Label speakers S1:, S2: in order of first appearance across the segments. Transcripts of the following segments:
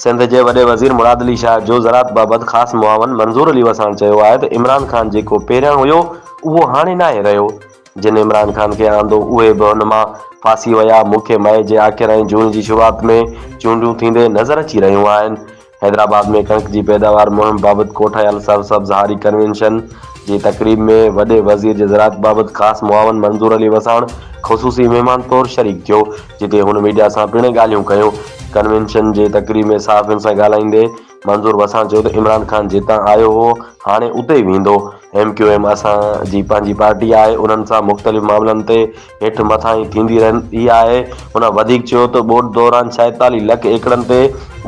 S1: سنڌ جي وڏي وزير مراد علي شاهه جو زراعت بابت خاص معاون منظور علي وساڻ چيو آهي ته عمران خان جيڪو پهريان هيو اهو هاڻي ناهي رهيو، جن عمران خان کي آندو اهي به ان مان ڦاسي ويا، مون کي مئي جي آخر ۽ جون جي شروعات ۾ چونڊون ٿيندي نظر اچي رهيون آهن. حيدرآباد ۾ ڪڻڪ جي پيداوار مهم بابت ڪوٺايل سرسبز هاري ڪنوينشن جي تقريب ۾ وڏي وزير جي زراعت بابت خاص معاون منظور علي وساڻ خصوصي مهمان طور شريڪ ٿيو، جتي هن ميڊيا سان پڻ ڳالهيون ڪيون. ڪنوينشن جي تقريب ۾ صحافين سان ڳالهائيندي منظور وساڻ چيو ته عمران خان جتان آيو هو هاڻي اتي ئي ويندو، ايم ڪيو ايم اسان جي پنهنجي پارٽي آهي، انهن سان مختلف معاملن تي هيٺ مٿانهين ٿيندي رهندي آهي. هن وڌيڪ چيو ته ٻوڏ دوران 46 لک ايڪڙن تي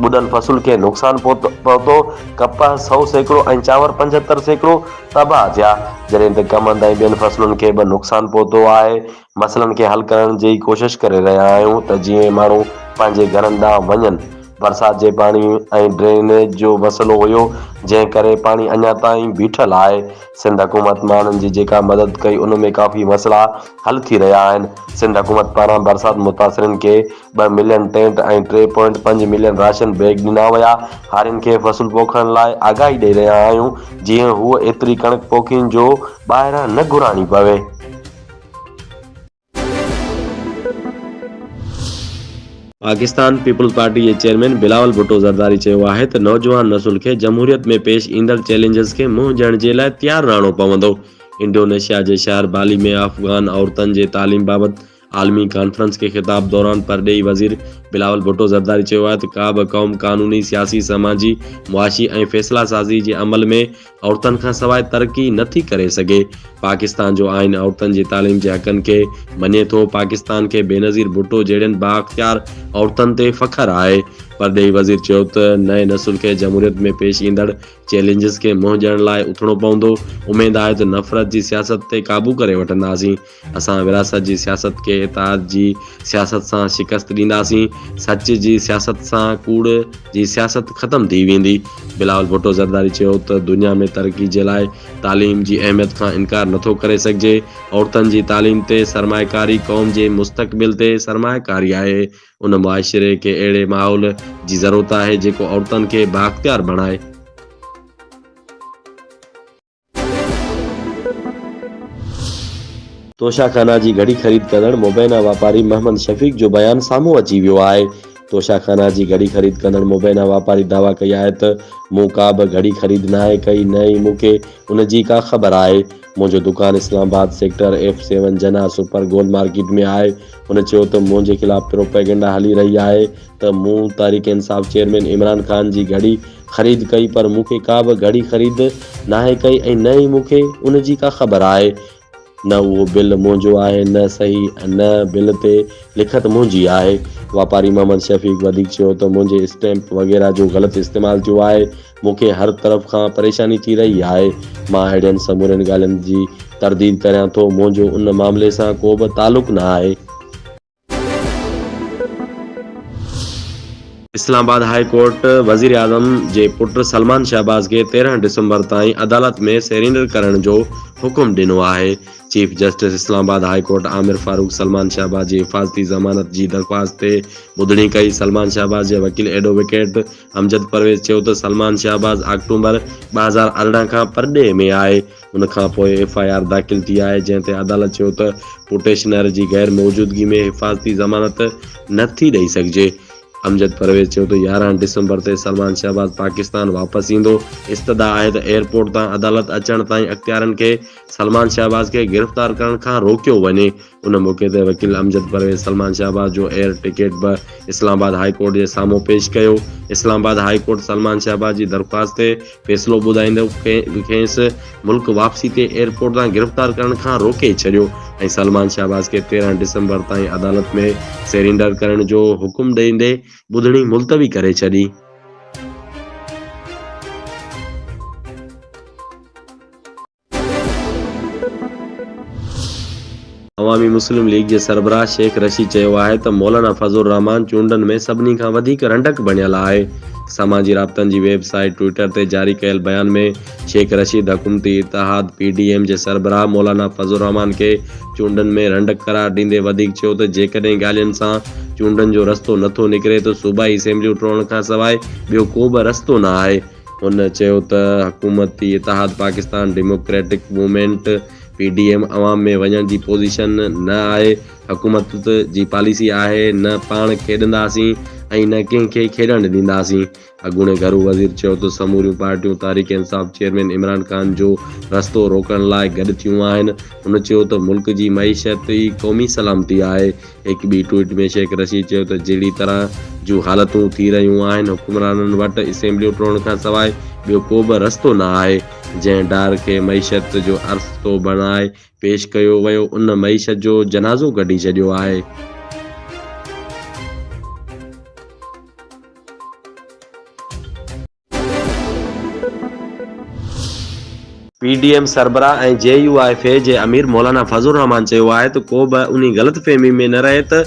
S1: ٻڏل فصل کي نقصان پهتو، ڪپهه 100% ۽ چانور 75% تباهه ٿيا، جڏهن ته ڪمند ۽ ٻين فصلن کي به نقصان پهتو آهي، مسئلن کي حل ڪرڻ جي ڪوشش ڪري رهيا آهيون ته جيئن ماڻهو پنهنجي گهرن ڏانهن وڃن، برسات جي پاڻي ۽ ڊرينيج جو مسئلو هيو جنهن ڪري پاڻي اڃا تائين بيٺل آهي، سنڌ حڪومت ماڻهن جي جيڪا مدد ڪئي ان ۾ ڪافي مسئلا حل ٿي رهيا آهن، سنڌ حڪومت پاران برسات متاثرين کي 2 million tent ۽ 3.5 million ration bag ڏنا ويا، هارين کي فصل پوکڻ لاء آگاهي ڏئي رهيا آهيون جيئن هو ايتري ڪڻڪ پوکين جو ٻاهران نه گهرائڻي پوي. پاڪستان پيپلز پارٽي جي چيئرمين بلاول ڀٽو زرداري چيو آهي ته نوجوان نسل کي جمهوريت ۾ پيش ايندڙ چئلينجز کي منهن ڏيڻ جي لاء تيار رهڻو پوندو. انڊونيشيا جي شهر بالي ۾ افغان عورتن جي تعليم بابت عالمي ڪانفرنس کي خطاب دوران پرڏيهي وزير بلاول ڀٽو زرداري چيو آهي ته ڪا به قوم قانوني، سياسي، سماجي، معاشي ۽ فيصلا سازي جي عمل ۾ عورتن کان سواء ترقي نه ٿي ڪري سگهي، پاڪستان جو آئين عورتن جي تعليم جي حقن کي مڃي ٿو، پاڪستان کي بينظير ڀٽو جهڙين بااختيار عورتن تي فخر آهي. پرڏيهي وزير چيو ته نئين نسل کي جمهوريت ۾ پيش ايندڙ چئلينجز کي منهن ڏيڻ لاء اٿڻو پوندو، اميد آهي ته نفرت جي سياست تي قابو ڪري وٺنداسين، اسان وراثت جي سياست کي اتحاد جي سياست سان شڪست ڏينداسين، سچ جي سياست سان ڪوڙ جي سياست ختم ٿي ويندي. بلاول ڀٽو زرداري چيو ته دنيا ۾ ترقي جي لاء تعليم جي اهميت کان انڪار نٿو ڪري سگهجي، عورتن جي تعليم تي سرمائيڪاري قوم جي مستقبل تي سرمائيڪاري آهي، ان معاشري کي اهڙي ماحول جي ضرورت آهي جيڪو عورتن کي بااختيار بڻائي. توشا خانه جي گهڙي خريد ڪندڙ مبينا واپاري محمد شفيق جو بيان سامهون اچي ويو آهي. توشا خانه جي گهڙي خريد ڪندڙ مبينا واپاري دعويٰ ڪئي آهي ته مون ڪا به گهڙي خريد ناهي ڪئي نه ئي مون کي ان جي ڪا خبر آهي. منهنجو دڪان Islamabad sector F seven Jinnah super گول مارڪيٽ ۾ آهي. هن چيو ته منهنجي خلاف پروپيگنڊا هلي رهي آهي ته مون تحريڪ انصاف چيئرمين عمران خان جي گهڙي خريد ڪئي پر مون کي ڪا به گهڙي خريد ناهي ڪئي ۽ نه ئي مون کي ان جي ڪا خبر آهي. نه اهو بل منهنجو آهي نه صحيح ۽ نه بل تي لکت منهنجي آهي. واپاري محمد شفيق وڌيڪ چيو ته منهنجي اسٽيمپ وغيره جو غلط استعمال ٿيو آهي، مون کي هر طرف کان پريشاني ٿي رهي آهي. مان اهڙين سمورين ڳالهين جي ترديد ڪريان ٿو، منهنجو ان معاملي سان ڪو به تعلق نه آهي. اسلام آباد هاء ڪورٽ وزيراعظم جي پٽ سلمان شهباز کي 13 ڊسمبر تائين عدالت ۾ سيرينڊر ڪرڻ جو حڪم ڏنو آهي. Chief justice Islamabad high court Aamer Farooq Salman Shahbaz جي حفاظتي ضمانت جي درخواست تي ٻڌڻي ڪئي. سلمان شهباز جي وڪيل ايڊووڪيٽ امجد پرويز چيو ته سلمان شهباز آڪٽومبر 2018 کان پرڏيهه ۾ آهي. ان کان پوء ايف I R داخل ٿي آهي، جنهن تي عدالت چيو ته پٽيشنر جي غير موجودگي ۾ حفاظتي ضمانت نه ٿي ڏئي سگهجي. امجد پرويز چيو ته 11 ڊسمبر تي سلمان شهباز پاڪستان واپس ايندو، استدعا آهي ته ايئرپورٽ تان عدالت اچڻ تائين اختيارين کي سلمان شهباز کي گرفتار ڪرڻ کان روڪيو وڃي. ان موقعي تي وڪيل امجد پرويز سلمان شهباز جو ايئر ٽڪيٽ به اسلام آباد هاء ڪورٽ جي سامهون پيش ڪيو. Islamabad high court Salman Shahbaz جي درخواست تي فيصلو ٻڌائيندي کيس ملڪ واپسي تي ايئرپورٽ تان گرفتار ڪرڻ کان روڪي ڇڏيو ۽ سلمان شهباز کي 13 ڊسمبر تائين عدالت ۾ سيرينڊر ڪرڻ جو حڪم ڏيندي ٻڌڻي ملتوي ڪري ڇڏي. عوامي مسلم ليگ جي سربراهه شيخ رشيد چيو آهي ته مولانا فضل الرحمان چونڊن ۾ سڀني کان وڌيڪ رنڊڪ بڻيل آهي. سماجي رابطن جي ويب سائيٽ ٽوئٽر تي جاري ڪيل بيان ۾ شيخ رشيد حڪومتي اتحاد پي ڊي ايم جي سربراهه مولانا فضل الرحمان کي چونڊن ۾ رنڊڪ قرار ڏيندي وڌيڪ چيو ته جيڪڏهن ڳالهين سان چونڊن جو رستو نٿو نڪري ته صوبائي اسيمبليون ٽوڙڻ کانسواء ٻيو ڪو به رستو نه آهي. هن چيو ته حڪومتي اتحاد Pakistan democratic movement, P D M, عوام ۾ وڃڻ جي پوزيشن نه آهي، حڪومت جي پاليسي آهي نه پاڻ کيڏنداسين ۽ نه ڪنهن کي کيڏڻ ڏينداسين. اڳوڻي گهرو وزير چيو ته سموريون پارٽيون تحريڪ انصاف چيئرمين عمران خان جو رستو روڪڻ لاء گڏ ٿيون آهن. هن چيو ته ملڪ جي معيشت ئي قومي سلامتي آهي. هڪ ٻي ٽوئيٽ ۾ شيخ رشيد چيو ته جهڙي طرح جون حالتون ٿي رهيون آهن حڪمرانن وٽ اسيمبليون ٽوڙڻ کانسواء ٻيو ڪو به رستو نه آهي. جنهن ڊار کي معيشت جو ارستو بڻائي پيش ڪيو ويو ان معيشت جو جنازو ڪڍي ڇڏيو آهي. پي ڊي ايم سربراهه ۽ جي يو آء في جي امير مولانا فضل الرحمان چيو آهي ته ڪو به انهي غلط فهمي ۾ نه رهي ته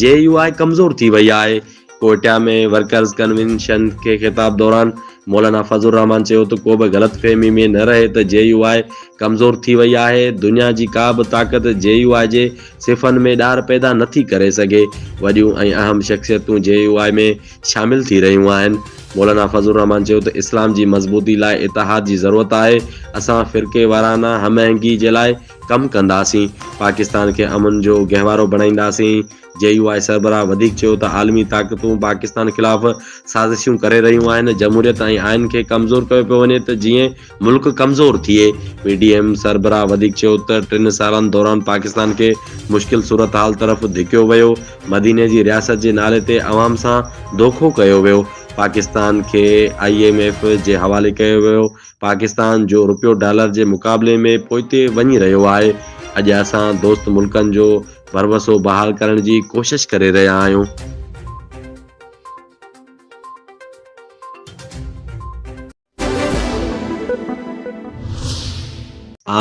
S1: جي يو آء ڪمزور ٿي وئي آهي. ڪوئٽيا ۾ ورڪرز ڪنوينشن کي خطاب دوران مولانا فضل الرحمان چيو ته ڪو به غلط فهمي ۾ نه رهي ته جي يو آء ڪمزور ٿي وئي آهي، دنيا جي ڪا به طاقت جي يو آء جي صفن ۾ ڏار پيدا نه ٿي ڪري سگهي، وڏيون ۽ اهم شخصيتون جي يو آء ۾ شامل ٿي رهيون آهن. مولانا فضل الرحمان چيو ته اسلام جي مضبوطي لاء اتحاد جي ضرورت آهي، اسان فرقيوارانه هم آهنگي جي لاء ڪم ڪنداسين، پاڪستان کي امن جو گهوارو بڻائينداسين. جي يو آء سربراهه وڌيڪ چيو ته عالمي طاقتون پاڪستان خلاف سازشون ڪري رهيون آهن، جمهوريت ۽ آئين کي ڪمزور ڪيو پيو وڃي ته جيئن ملڪ ڪمزور ٿئي. پي ڊي ايم سربراهه وڌيڪ چيو ته ٽن سالن دوران پاڪستان کي مشڪل صورتحال طرف ڌڪيو ويو، مديني جي رياست جي نالي تي عوام سان دوکو ڪيو ويو، پاڪستان کي I M F جي حوالي ڪيو ويو، پاڪستان جو رپيو ڊالر جي مقابلي ۾ پوئتي وڃي رهيو آهي، اڄ اسان دوست ملڪن جو ڀروسو بحال ڪرڻ جي ڪوشش ڪري رهيا آهيون.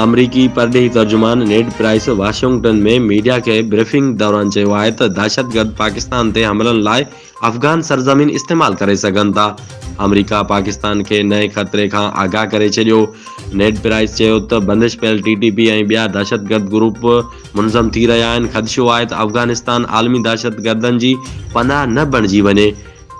S1: آمريڪي پرڏيهي ترجمان نيڊ پرائس واشنگٽن ۾ ميڊيا کي بريفنگ دوران چيو آهي ته دهشتگرد پاڪستان تي حملن لاء افغان سرزمين استعمال ڪري سگهن ٿا، آمريڪا پاڪستان کي نئين خطري کان آگاهه ڪري ڇڏيو. نيڊ پرائس چيو ته بندش پيل ٽي ٽي پي ۽ ٻيا دهشتگرد گروپ منظم ٿي رهيا آهن، خدشو آهي ته افغانستان عالمي دهشتگردن جي پناهه نه بڻجي وڃي.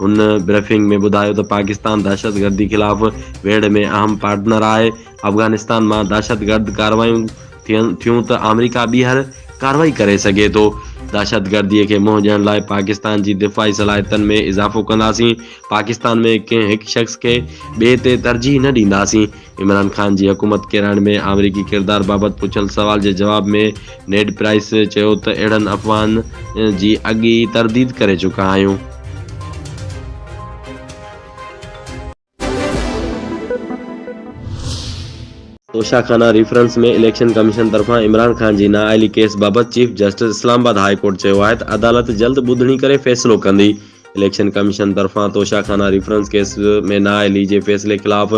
S1: هن بريفنگ ۾ ٻڌايو ته پاڪستان دهشتگردي خلاف ويڙهه ۾ اهم پارٽنر آهي، افغانستان مان دهشتگرد ڪارروايون ٿين ٿيون ته آمريڪا ٻيهر ڪارروائي ڪري سگهي ٿو، دهشتگردي کي منهن ڏيڻ لاء پاڪستان جي دفاعي صلاحيتن ۾ اضافو ڪنداسين، پاڪستان ۾ ڪنهن هڪ شخص کي ٻئي تي ترجيح نه ڏينداسين. عمران خان جي حڪومت ڪيرائڻ ۾ آمريڪي ڪردار بابت پڇيل سوال جي جواب ۾ نيڊ پرائس چيو ته اهڙن افواهن جي اڳ ئي ترديد ڪري چڪا آهيون. توشاخانه ريفرنس ۾ اليڪشن ڪميشن طرفان عمران خان جي نااهلي ڪيس بابت chief justice Islamabad high court چيو آهي ته عدالت جلد ٻڌڻي ڪري فيصلو ڪندي. اليڪشن ڪميشن طرفان توشا خانه ريفرنس ڪيس ۾ نااهلي جي فيصلي خلاف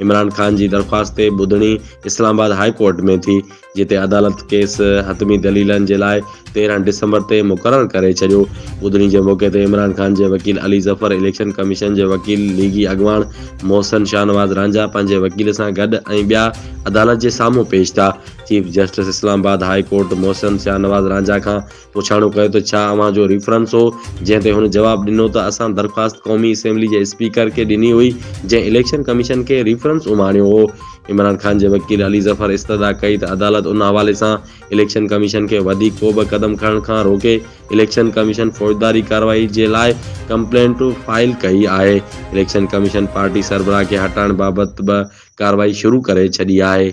S1: عمران خان جي درخواست تي ٻڌڻي اسلام آباد هاء ڪورٽ ۾ ٿي، جتي عدالت ڪيس حتمي دليلن جي لاء 13 ڊسمبر تي مقرر ڪري ڇڏيو. ٻڌڻي جي موقعي تي عمران خان جي وڪيل علي ظفر، اليڪشن ڪميشن جي وڪيل ليگي اڳواڻ محسن شاهنواز رانجها پنهنجي وڪيل سان گڏ ۽ ٻيا عدالت جي سامهون پيش ٿيا. Chief justice Islamabad high court Mohsin Shahnawaz Ranjha کان پڇاڻو ڪيو ته ڇا اوهان جو ريفرنس هو؟ جنهن تي هن جواب ڏنو ته اسان درخواست قومي اسيمبلي جي اسپيڪر کي ڏني هئي جنهن اليڪشن ڪميشن کي ريفرنس اماڻيو هو. عمران خان جي وڪيل علي ظفر استدعا ڪئي ته عدالت ان حوالي سان اليڪشن ڪميشن کي وڌيڪ ڪو به قدم کڻڻ کان روڪي، اليڪشن ڪميشن فوجداري ڪارروائي جي لاء ڪمپلينٽ فائل ڪئي آهي، اليڪشن ڪميشن پارٽي سربراهه کي هٽائڻ بابت به ڪارروائي شروع ڪري ڇڏي آهي.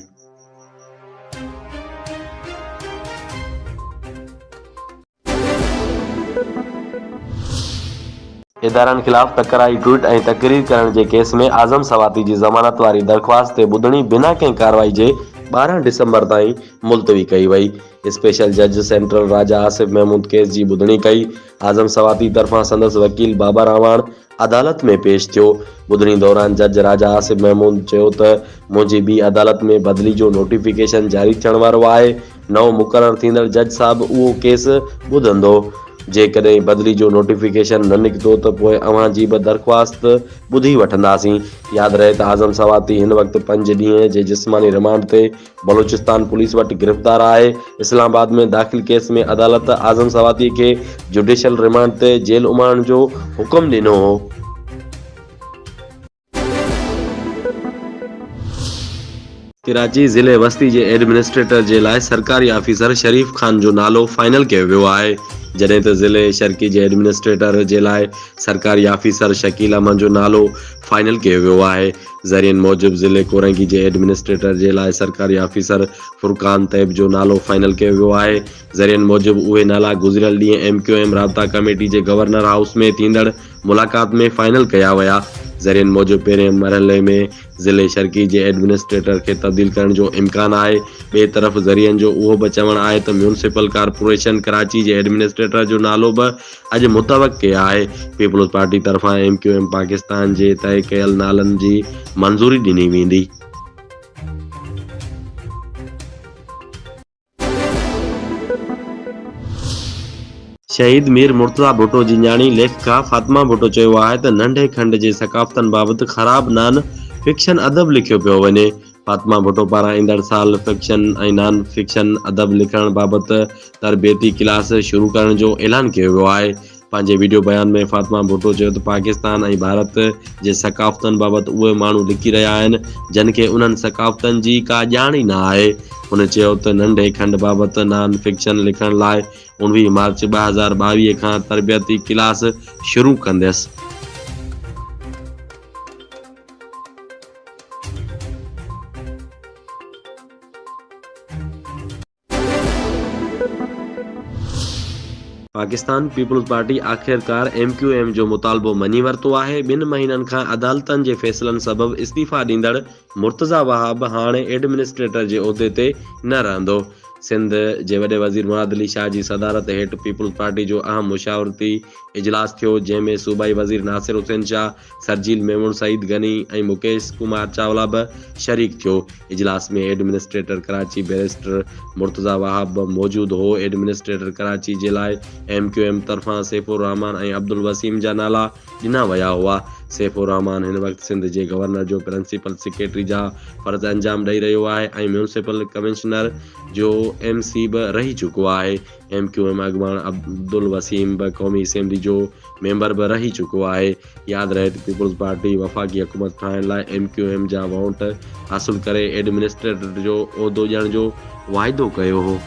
S1: ادارن خلاف تڪراري ٽوئيٽ ۽ تقرير ڪرڻ جي ڪيس ۾ اعظم سواتي جي ضمانت واري درخواست تي ٻڌڻي بنا ڪنهن ڪارروائي جي 12 ڊسمبر تائين ملتوي ڪئي وئي. اسپيشل جج سينٽرل راجا آصف محمود ڪيس جي ٻڌڻي ڪئي. اعظم سواتي طرفان سندس وڪيل بابر اعواڻ عدالت ۾ پيش ٿيو. ٻڌڻي دوران جج راجا آصف محمود چيو ته منهنجي ٻي عدالت ۾ بدلي جو نوٽيفڪيشن جاري ٿيڻ وارو آهي، نئون مقرر ٿيندڙ جج صاحب اهو ڪيس ٻڌندو. جيڪڏهن بدلي جو نوٽيفڪيشن نه نڪتو ته پوء اوهان جي به درخواست ٻڌي وٺنداسين. ياد رهي ته اعظم سواتي هن وقت پنج ڏينهن جي جسماني رمانڊ تي بلوچستان پوليس وٽ گرفتار آهي. اسلام آباد ۾ داخل ڪيس ۾ عدالت اعظم سواتي کي جڊيشل رمانڊ تي جيل اماڻڻ جو حڪم ڏنو هو. ڪراچي ضلعي وستي جي ايڊمنسٽريٽر جي لاء سرڪاري آفيسر شريف خان جو نالو فائنل ڪيو ويو آهي، جڏهن ته ضلعي شرقي جي ايڊمنسٽريٽر جي لاء سرڪاري آفيسر شڪيل احمد جو نالو فائنل ڪيو ويو آهي. ذريعن موجب ضلعي ڪورنگي جي ايڊمنسٽريٽر جي لاء سرڪاري آفيسر فرقان طيب جو نالو فائنل ڪيو ويو آهي. ذريعن موجب اهي نالا گذريل ڏينهن ايم ڪيو ايم رابطا ڪميٽي جي گورنر هائوس ۾ ٿيندڙ ملاقات ۾ فائنل ڪيا ويا. ذريعن موجب پهرين مرحلي ۾ ضلعي شرقي جي ايڊمنسٽريٽر کي تبديل ڪرڻ جو امڪان آهي. ٻئي طرف ذريعن جو اهو به چوڻ آهي ته ميونسپل ڪارپوريشن ڪراچي جي ايڊمنسٽريٽر جو نالو به اڄ متوقع آهي. پيپلز پارٽي طرفان ايم ڪيو ايم پاڪستان جي طئي ڪيل نالن جي منظوري ڏني ويندي. شهيد مير مرتضيٰ ڀٽو جي نياڻي ليکڪا فاطمه ڀٽو چيو آهي ته ننڍي کنڊ جي ثقافتن بابت خراب نان فڪشن ادب لکيو پيو وڃي. فاطمه ڀٽو پاران ايندڙ سال فڪشن ۽ نان فڪشن ادب لکڻ بابت تربيتي ڪلاس شروع ڪرڻ جو اعلان ڪيو ويو آهي. پنهنجي وڊيو بيان ۾ فاطمه ڀٽو چيو ته پاڪستان ۽ ڀارت جي ثقافتن بابت اهي ماڻهو لکي رهيا آهن جن کي انهن ثقافتن جي ڪا ڄاڻ ئي نه آهي. هن چيو ته ننڍي کنڊ بابت نان فڪشن لکڻ لاء 19 مارچ 2022 کان تربيتي ڪلاس شروع ڪنديس. پاڪستان پيپلز پارٽي آخرڪار ايم ڪيو ايم جو مطالبو مڃي ورتو آهي، ٻن مهينن کان عدالتن جي فيصلن سبب استعيفيٰ ڏيندڙ مرتضيٰ وهاب هاڻي ايڊمنسٽريٽر جي عهدي تي نه رهندو. سنڌ جي وڏي وزير مراد علي شاهه جي صدارت هيٺ پيپلز پارٽي جو اهم مشاورتي اجلاس ٿيو، جنهن ۾ صوبائي وزير ناصر حسين شاهه، شرجيل ميمڻ، سعيد غني ۽ مڪيش ڪمار چاولا به شريڪ ٿيو. اجلاس ۾ ايڊمنسٽريٽر ڪراچي بئريسٽر مرتضيٰ وهاب به موجود هو. ايڊمنسٽريٽر ڪراچي جي لاء ايم ڪيو ايم طرفان سيف الرحمان ۽ عبدالوسيم جا نالا ڏنا ويا هئا. سيف الرحمان هن وقت سنڌ جي گورنر جو پرنسپل سيڪريٽري جا فرض انجام ڏئي رهيو آهي ۽ ميونسپل ڪمشنر جو ايم سي به رهي چڪو آهي. ايم ڪيو ايم اڳواڻ عبدالوسيم به قومي اسيمبلي جو ميمبر به رهي چڪو آهي. ياد رهي ته پيپلز پارٽي وفاقي حڪومت ٺاهڻ لاء ايم ڪيو ايم جا وونٽ حاصل ڪري ايڊمنسٽريٽر جو عهدو ڏيڻ جو واعدو ڪيو هو.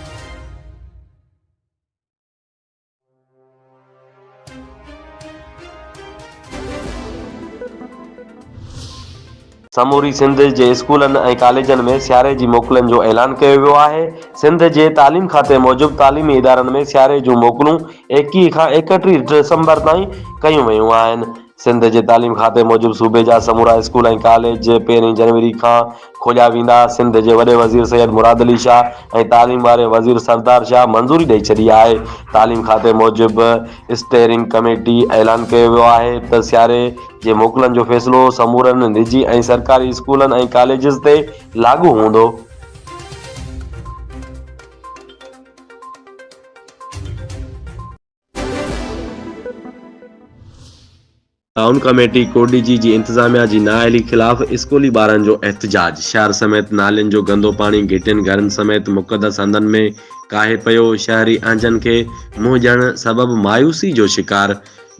S1: سموري سنڌ جي اسڪولن ۽ ڪاليجن ۾ سياري جي موڪلن جو اعلان ڪيو ويو آهي. سنڌ جي تعليم کاتي موجب تعليمي ادارن ۾ سياري جون موڪلون 21 کان 31 ڊسمبر تائين ڪيون ويون آهن. سنڌ جي تعليم کاتي موجب صوبي جا سمورا اسڪول ۽ ڪاليج پهرين جنوري کان کوليا ويندا. سنڌ جي وڏي وزير سيد مراد علي شاهه ۽ تعليم واري وزير سردار شاهه منظوري ڏئي ڇڏي آهي. تعليم کاتي موجب اسٽيئرنگ ڪميٽي اعلان ڪيو ويو آهي ته سياري جي موڪلن جو فيصلو سمورن نجي ۽ سرڪاري اسڪولن ۽ ڪاليجز تي لاڳو هوندو. ٽائون ڪميٽي ڪوٽڏيجي جي انتظاميا جي نااهلي خلاف اسڪولي ٻارن جو احتجاج، شهر سميت نالين جو گندو پاڻي گهٽين گهرن سميت مقدس هنڌن ۾ ڪاهي پيو، شهري اهنجن کي منهن ڏيڻ سبب مايوسي جو شڪار،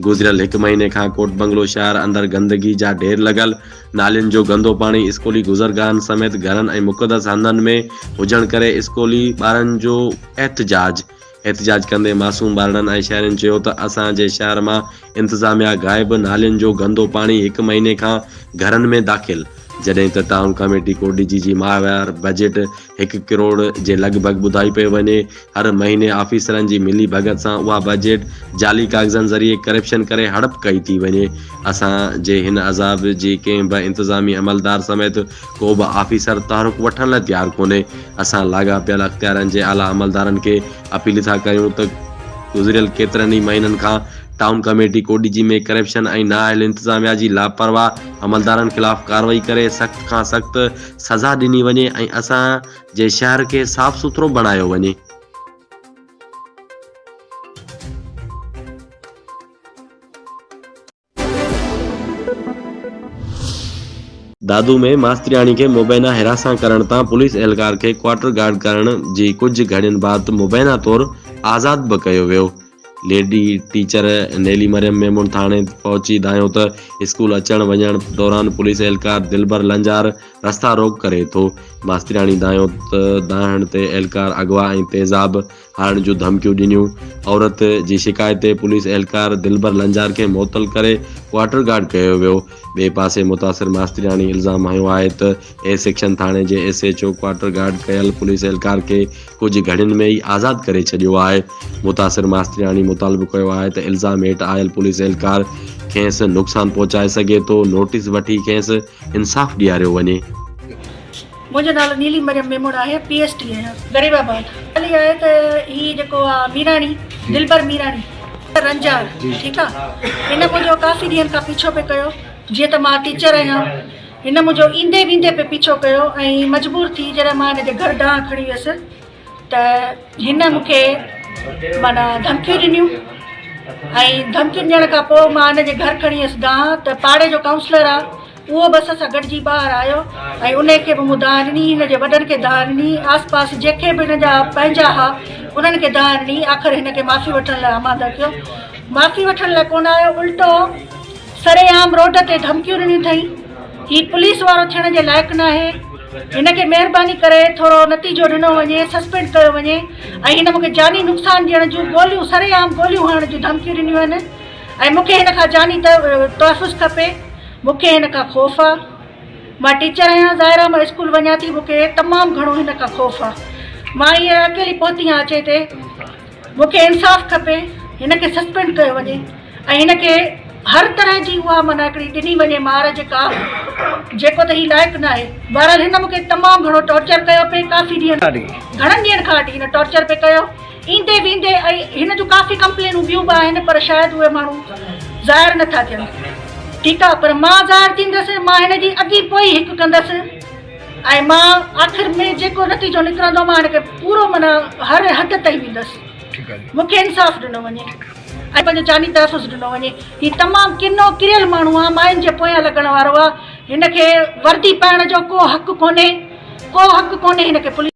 S1: گذريل هڪ مهيني کان ڪوٽ بنگلو شهر اندر گندگي جا ڍير لڳل، نالين جو گندو پاڻي اسڪولي گذرگاهن سميت گهرن ۽ مقدس هنڌن ۾ هجڻ ڪري اسڪولي ٻارن جو احتجاج. احتجاج ڪندي معصوم ٻارڙن ۽ شهرين چيو ته اسان جي شهر مان انتظاميا غائب، نالين جو گندو پاڻي هڪ مهيني کان گهرن ۾ داخل، جڏهن ته ٽائون ڪميٽي ڪوٽڏيجي جي ماهوار بجيٽ هڪ ڪروڙ جي لڳ ڀڳ ٻڌائي پئي وڃي، هر مهيني آفيسرن جي ملي ڀڳت سان اها بجيٽ جعلي ڪاغذن ذريعي ڪرپشن ڪري هڙپ ڪئي ٿي وڃي، اسان جي هن عذاب جي ڪنهن به انتظامي عملدار سميت ڪو به آفيسر تحرڪ وٺڻ لاء تيار ڪونهي. اسان لاڳاپيل اختيارن جي اعليٰ عملدارن کي اپيل ٿا ڪريون ته گذريل ڪيترن ئي مهينن کان ٽائون ڪميٽي ڪوٽڏيجي ۾ ڪرپشن ۽ نااهل انتظاميا جي لاپرواهه عملدارن خلاف ڪارروائي ڪري سخت کان سخت سزا ڏني وڃي ۽ اسان جي شهر کي صاف سٿرو بڻايو وڃي. دادو ۾ ماسترياڻي کي مبينا هراسان ڪرڻ تان پوليس اهلڪار کي ڪوارٽر گارڊ ڪرڻ جي ڪجهه گهڙين بعد مبينا طور آزاد به ڪيو ويو. ليڊي ٽيچر نيلي مريم ميمڻ ٿاڻي پهچي دانهيو ته اسڪول اچڻ وڃڻ دوران پوليس اهلڪار دلبر لنجار رستا روڪ ڪري ٿو. ماسترياڻي دانهيو ته دانهڻ تي اهلڪار اغوا ۽ تيزاب هڻڻ جون ڌمڪيون ڏنيون. عورت جي شڪايت تي پوليس اهلڪار دلبر لنجار کي معطل ڪري ڪوارٽر گارڊ ڪيو ويو. ٻئي پاسي متاثر ماسترياڻي الزام هنيو آهي ته اي سيڪشن ٿاڻي جي S H O quarter guard ڪيل پوليس اهلڪار کي ڪجهه گهڙين ۾ ئي آزاد ڪري ڇڏيو آهي. متاثر ماسترياڻي مطالبو ڪيو آهي ته الزام هيٺ آيل پوليس اهلڪار کيس نقصان پهچائي سگهي ٿو، نوٽيس وٺي کيس انصاف ڏياريو وڃي.
S2: منهنجو نالو نيلي مريم ميمڻ آهي پي ايس ٽي آهيان غريب آباد. ڳالهه اها آهي ته هي جيڪو آ ميراڻي دلبر ميراڻي رنجار ٺيڪ آ هن منهنجو ڪافي ڏينهن کان پيڇو پئي ڪيو جيئن ته مان ٽيچر آهيان هن منهنجو ايندي ويندي پئي پيڇو ڪيو ۽ مجبور ٿي جڏهن مان هن جي گهر ڏانهن کڻي ويس ته هن مون کي معنيٰ ڌمڪيون ڏنيون ۽ ڌمڪيون ڏيڻ کان پوء مان هن جي گهر کڻي ويس دانهن ته پاڙي جو ڪائونسلر آ اهو به اسان سان گڏجي ٻاهر آيو ۽ انهي کي به مون دانهن ڏني، هن جي وڏن کي دانهن ڏني، آس پاس جيڪي به هن جا پنهنجا ها انهن کي دانهن ڏني، آخر هن کي معافي وٺڻ لاء آماده ڪيو. معافي وٺڻ لاء ڪونه آيو، الٽو سرعام روڊ تي ڌمڪيون ڏنيون اٿئي. هي پوليس وارو ٿيڻ جي لائق ناهي، هن کي مهرباني ڪري ٿورو نتيجو ڏنو وڃي، سسپينڊ ڪيو وڃي ۽ هن مون کي جاني نقصان ڏيڻ جون گوليون سرعام گوليون هڻڻ جون ڌمڪيون ڏنيون آهن ۽ مون کي هن کان جاني تحفظ کپي. مون کي هن کان خوف آ. مان ٽيچر آهيان ظاهر آ مان اسڪول وڃان ٿي مون کي تمام گهڻو هن کان خوف آ. مان هينئر اڪيلي پهتي آهيان اچي هتي. مون کي انصاف کپي هن کي سسپينڊ ڪيو وڃي ۽ هن کي هر طرح جي اها معنيٰ هڪڙي ڏني وڃي مار جيڪا جيڪو ته هي لائق ناهي. بهرحال هن مون کي تمام گهڻو ٽارچر ڪيو پئي ڪافي ڏينهن گهڻن ڏينهن کان وٺي هن ٽارچر پئي ڪيو. ايندي ويندي ۽ هن جون ڪافي ڪمپلينون ٻيون به آهن پر شايد اهي ماڻهو ظاهر نه ٿا ٿين ٺيڪ آ پر مان ظاهر ٿيندس مان هن جي اڳي پوء هڪ ڪندس ۽ مان آخر ۾ جيڪو نتيجو نڪرندو مان هن کي پورو معنيٰ هر حد تائين ويندس مون کي انصاف ڏنو وڃي ۽ پنهنجو جاني تحفظ ڏنو وڃي هي تمام ڪنو ڪريل ماڻهو آ ماين جي پويان لڳڻ وارو آ هن کي وردي پائڻ جو ڪو حق ڪونهي ڪو حق ڪونهي هن کي پوليس.